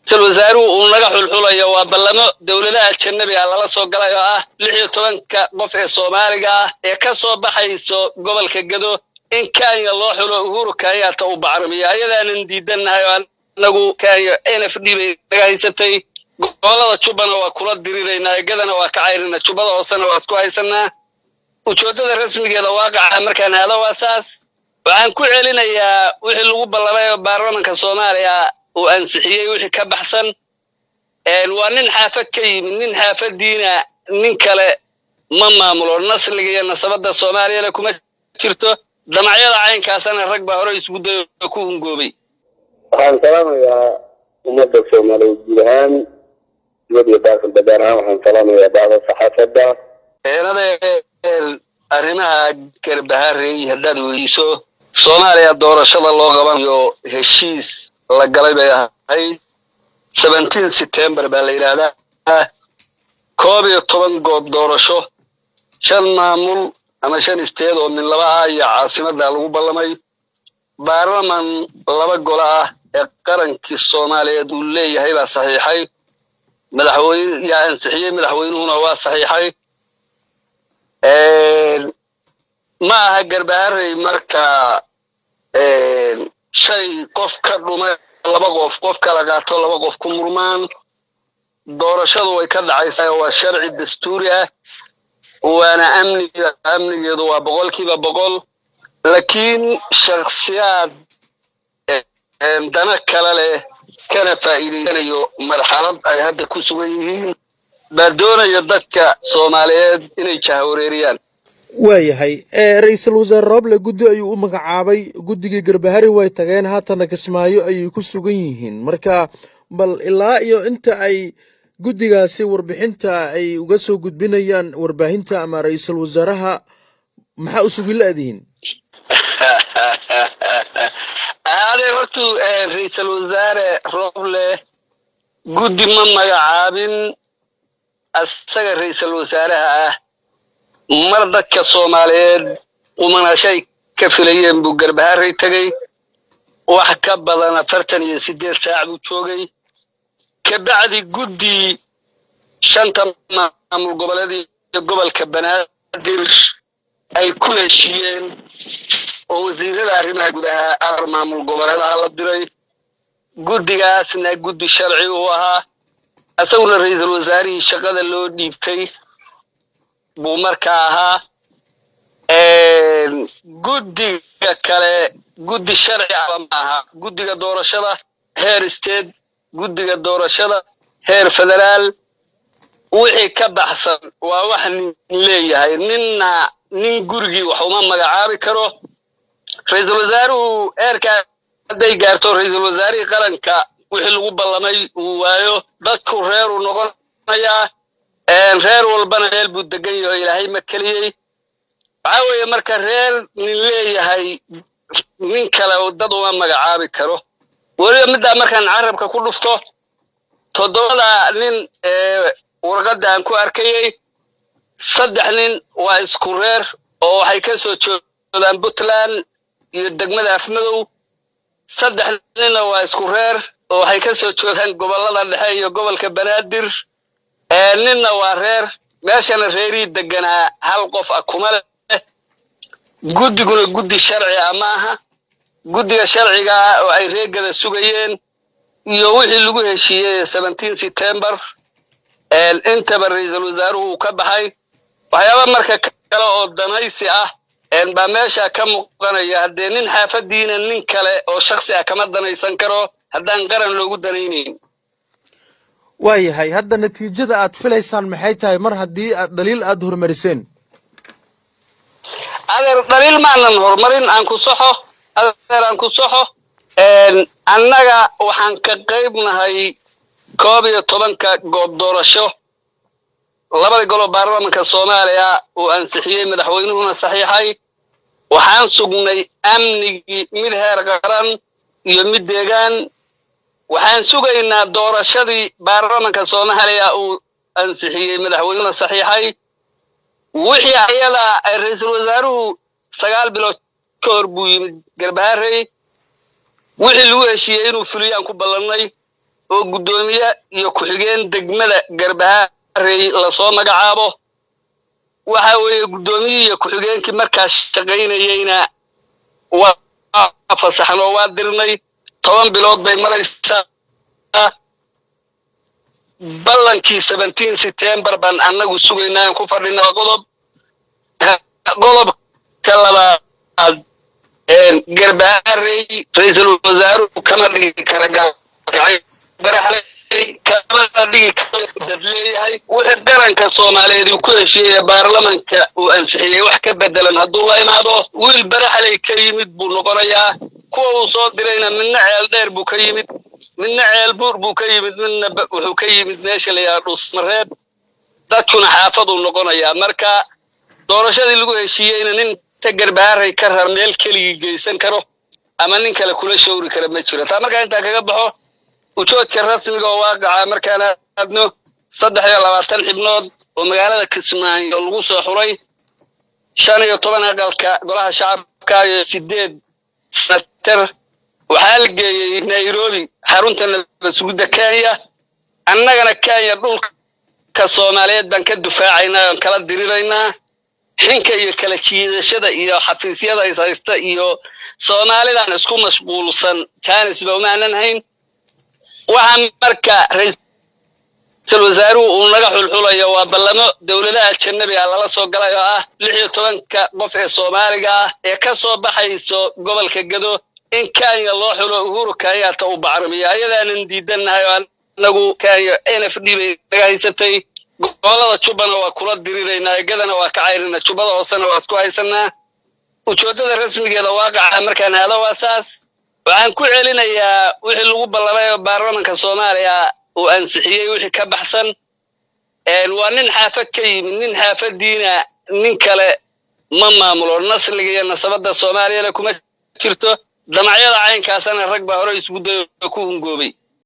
Ra-iisul wasaaruhu uu naga xulxulayo waa ballamo dowladaha ajanabi ah lala soo galay oo ah 16-ka qof ee Soomaaliga ah ee ka soo baxayso gobolka Gedo in Kenya loo xulo, Uhuru Kenyatta uu bacrimiyo. Ayadaanan diidannahay oo anagu Kenya NFD bay naga haysatay. Gobolada Jubbana waa kula diriraynaa, Gedana waa ka cayrina, Jubbada Hoosena waa isku haysanaa. Ujeeddada rasmigeeda waaqaca markaan aado waa saas. Waxaan ku celinayaa, wixii lagu ballamay oo baarlamanka Soomaaliya uu ansixiyey wixii ka baxsan waa nin xaafad ka yimid. Nin xaafadiina nin kale ma maamulo, nasliga iyo nasabadda Soomaaliyana kuma jirto. Damacyada caynkaasana rag baa hore isugu dayo oo ku hungoobay. Waxaan salaamayaa ummadda Soomaaliyeed guud ahaan, dibad iyo daaqilba, gaar ahaan waxaan salaamayaa bacda saxaafadda. Eenadee arrimaha Garbaharey haddaad weydiiso, Soomaaliya doorashada loo qabanayo heshiis la galay bay ahayd. 17 September baa la yidhaahdaa. 11 goob doorasho, shan maamul ama shan state oo min laba ah iyo caasimadda lagu ballamay. Baarlaman laba golo ah ee qarankii Soomaaliyeed uu leeyahay baa saxiixay, madaxweyne yaa ansixiyey, madaxweynuhuna waa saxiixay. Ma aha Garbaharey marka shay qof ka dhumay, laba qof qof kala qaato, laba qof ku murmaan. Doorashadu way ka dhacaysaa, waa sharci dastuuri ah, waana amniga, amnigeedu waa 100%. Laakiin shakhsiyaad dana kale leh kana faa'iidaysanayo marxalad ay hadda ku sugan yihiin baa doonaya dadka Soomaaliyeed inay jahawareeriyaan. Waayahay, Ra-iisul Wasaare Roble guddi ayuu u magacaabay. Guddigii Garbahari way tageen, haatana Kismaayo ayay ku sugan yihiin. Marka bal ilaa iyo inta ay guddigaasi warbixinta ay uga soo gudbinayaan warbaahinta ama ra-iisul wasaaraha, maxaa u sugi la'dihiin? Aadee, hortu Ra-iisul Wasaare Roble guddi ma magacaabin. Asaga ra-iisul wasaaraha ah mar dadka Soomaaliyeed qumanashay ka filayeen buu Garbaharey tegey. Wax ka badan 48 saac buu joogay. Kabacdi guddi shanta maamul goboleed iyo gobolka Banaadir ay ku heshiiyeen oo wasiirada arrimaha gudaha afar maamul goboleedaha la diray. Guddigaasna guddi sharci uu ahaa, isaguna ra-iisul wasaarihii shaqada loo dhiibtay buu markaa ahaa. Guddiga kale guddi sharci aba ma aha. Guddiga doorashada heer state, guddiga doorashada heer federaal, wixii ka baxsan waa wax nin leeyahay. Ninna nin gurigii wax uma magacaabi karo. Ra-iisul wasaaruhu heerkaa hadday gaarto, ra-iisul wasaarihii qaranka wixii lagu ballamay uu waayo, dadku reeruu noqonayaa. Reer walbana meel buu degan yaho, Ilaahay ma keliyey. Waxaa weeye marka reer nin leeyahay nin kale dad uma magacaabi karo. Weliba middaa markaan carabka ku dhufto, toddobada nin ee warqadda aan ku arkayey, saddex nin waa isku reer oo waxay ka soo jeedaan Puntland iyo degmada Afmadow. Saddex ninna waa isku reer oo waxay ka soo jeedaan gobollada dhexe iyo gobolka Banaadir. Ninna waa reer meeshana reerihii deganaa hal qof ah kuma leh. Guddiguna guddi sharci ah ma aha. Guddiga sharciga ah oo ay reegada sugayeen iyo wixii lagu heshiiyey 17 September intaba ra-iisul wasaaruhu uu ka baxay. Waxyaaba marka kale oo danaysi ah baa meesha ka muuqanaya. Haddee nin xaafadiina nin kale oo shaksi ah kama danaysan karo haddaan qaran loogu danaynayn. Waayahay, hadda natiijada aad filaysaan maxay tahay mar haddii aad dhaliil aada horumariseen? Adeer, dhaliil maanan horumarin. Aan ku soxo, adeer, aan ku soxo. Annaga waxaan ka qayb nahay 11-ka goob doorasho labada golo baarlamanka Soomaaliya uu ansixiyey, madaxweynuhuna saxiixay. Waxaan sugnay amnigii, mid heer qaran iyo mid deegaan. Waxaan sugaynaa doorashadii baarlamanka Soomaaliya uu ansixiyey, madaxweynuhuna saxiixay. Wixii ayada ra-iisul wasaaruhu 9 bilood ka hor buu yimid Garbaharey. Wixii lagu heshiiyey inuu fuliyaan ku ballannay. Oo guddoomiye iyo ku-xigeen degmada Garbaharey lasoo magacaabo. Waxa weeye, guddoomiyihii iyo ku-xigeenkii markaas shaqaynayeyna waa fasaxnoo waa dirnay. 10 bilood bay maraysaa. Ballankii 17 September baan annagu sugaynaa aan ku fadhinaa. Qodobka labaad, Garbaharey ra-iisul wasaaruhu kama dhigi kara Gaalkacyo, Baraxley kama dhigi karo. Dad leeyahay wixii qaranka Soomaaliyeed uu ku heshiiyey, baarlamanka uu ansixiyey, wax ka bedelan hadduu la imaado, wiil Baraxley ka yimid buu noqonayaa. Kuwa uu soo dirayna midna Ceel Dheer buu ka yimid, midna Ceel Buur buu ka yimid, midna wuxuu ka yimid meesha la yidhaha Dhuusmareeb. Dadkuna xaafaduu noqonayaa. Marka doorashadii lagu heshiiyeyna nin ta Garbaharey ka rar meel keligii geysan karo ama nin kale kula shawri kara ma jiro. Taa markaa intaa kaga baxo, ujoodka rasmiga oo waaqaca markaan aadno, 23 xibnood oo magaalada Kismaayo lagu soo xulay, 15 aqalka golaha shacabka iyo 8 senator, waxaa la geeyey Nairobi, xarunta nabadsugidda Kenya. Annagana Kenya dhulka Soomaaliyeed baan ka dufaacaynaa oon kala diriraynaa. Xinka iyo kala jiidashada iyo xafiisyada is haysta iyo Soomaalidan isku mashquulsan jaanis ba umaanan hayn. Waxaa marka ra-iisul wasaaruhu uu naga xulxulayo waa ballamo dowladaha ajanabi ah lala soo galay oo ah 16-ka qof ee Soomaaliga ah ee ka soo baxayso gobolka Gado in Kenya loo xulo, Uhuru Kenyatta uu bacrimiyo. Ayadaanan diidannahay oo anagu Kenya NFD bay naga haysatay. Gobolada Jubbana waa kula diriraynaa, Gadana waa ka cayrina, Jubbada Hoosena waa isku haysanaa. Ujeeddada rasmigeeda waaqaca markaan aado waa saas. Waxaan ku celinayaa, wixii lagu ballamay oo baarlamanka Soomaaliya uu ansixiyey wixii ka baxsan waa nin xaafad ka yimid. Nin xaafadiina nin kale ma maamulo. Nasliga iyo nasabadda Soomaaliyana kuma jirto. Damacyada caynkaasana rag baa hore isugu dayo oo ku hungoobay.